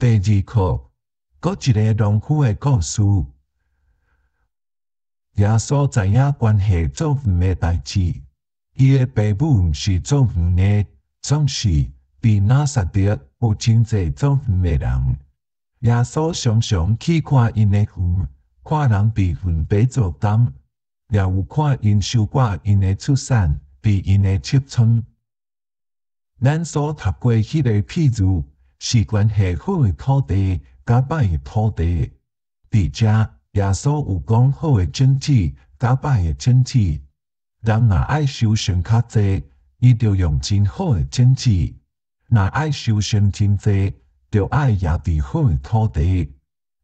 第二課，閣一个農夫的故事。耶穌知影關係做園的代誌，伊的爸母毋是做園的，總是佇拿撒勒有真濟做園的人。耶穌常常去看𪜶的園，看人佇園底做工，也有看𪜶收割𪜶的出產，佇𪜶的粟倉。咱所讀過彼个譬喻，是關係好的土地佮歹的土地。佇遮，耶穌有講好的種子佮歹的種子。人若愛收成較濟，伊就用真好的種子；若愛收成真濟，就愛掖佇好的土地。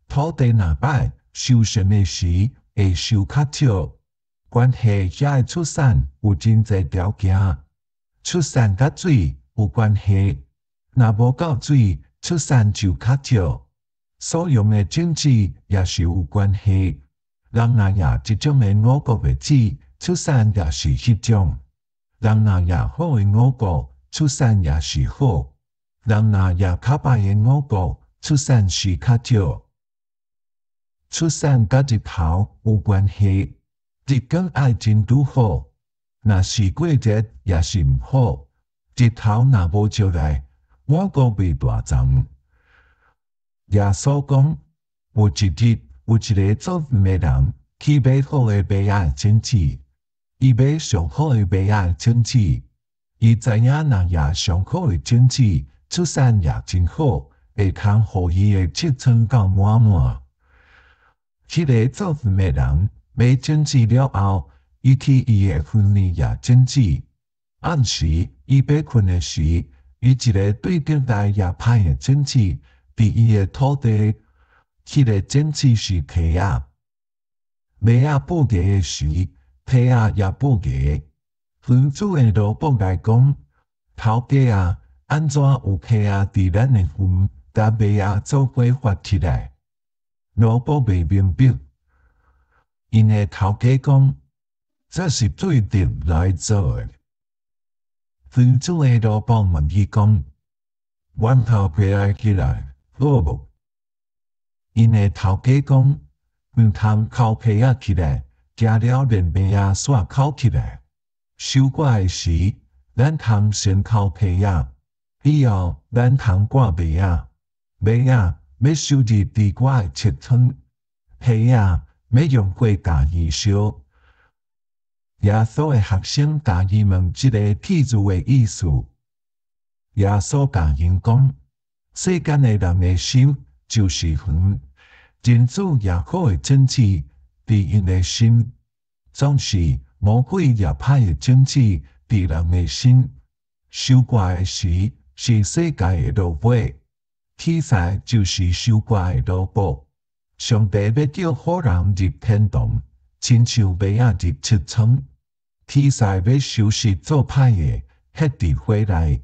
土地若歹，收成的時會收較少。關係遐的出產有真濟條件，出產佮水有關係。若無夠水，出產就較少。所用的種子也是有關係。人若掖這種的五穀的籽，出產也是彼種；人若掖好的五穀，出產也是好；人若掖較歹的五穀，出產是較少。出產佮日頭有關係，日光愛真拄好，若是過熱也是毋好。日頭若無照來，五穀袂大欉。耶穌講，有一日有一个做園的人去買好的麥仔種子，伊買上好的麥仔種子，伊知影若掖上好的種子，出產也真好，會通予伊的粟倉夠滿滿。彼个做園的人買種子了後，伊去伊的園裡掖種子。暗時伊欲睏的時，伊一个對頂來掖歹的種子，佇伊的土地，彼个種子是皮仔。麥仔爆芽的時，皮仔也爆芽。園主的奴僕來講：頭家啊，按怎有皮仔佇咱的園，共麥仔做伙發起來？奴僕袂明白。𪜶的頭家講：這是對敵來做的。園主的奴僕問伊講：阮頭皮仔起來好無？𪜶的頭家講：毋通摳皮仔起來，驚了連麥仔煞摳起來。收割的時，咱通先摳皮仔，以後咱通割麥仔。麥仔欲收入佇我的粟倉，皮仔欲用火共伊燒。耶穌的學生共伊問這个譬喻的意思。耶穌共𪜶講：世間的人的心就是園，人子掖好的種子佇𪜶的心，總是魔鬼掖歹的種子佇人的心。收割的時是世界的落尾，天使就是收割的奴僕。上帝欲叫好人入天堂，親像麥仔入粟倉。天使欲收拾做歹的，彼佇火內。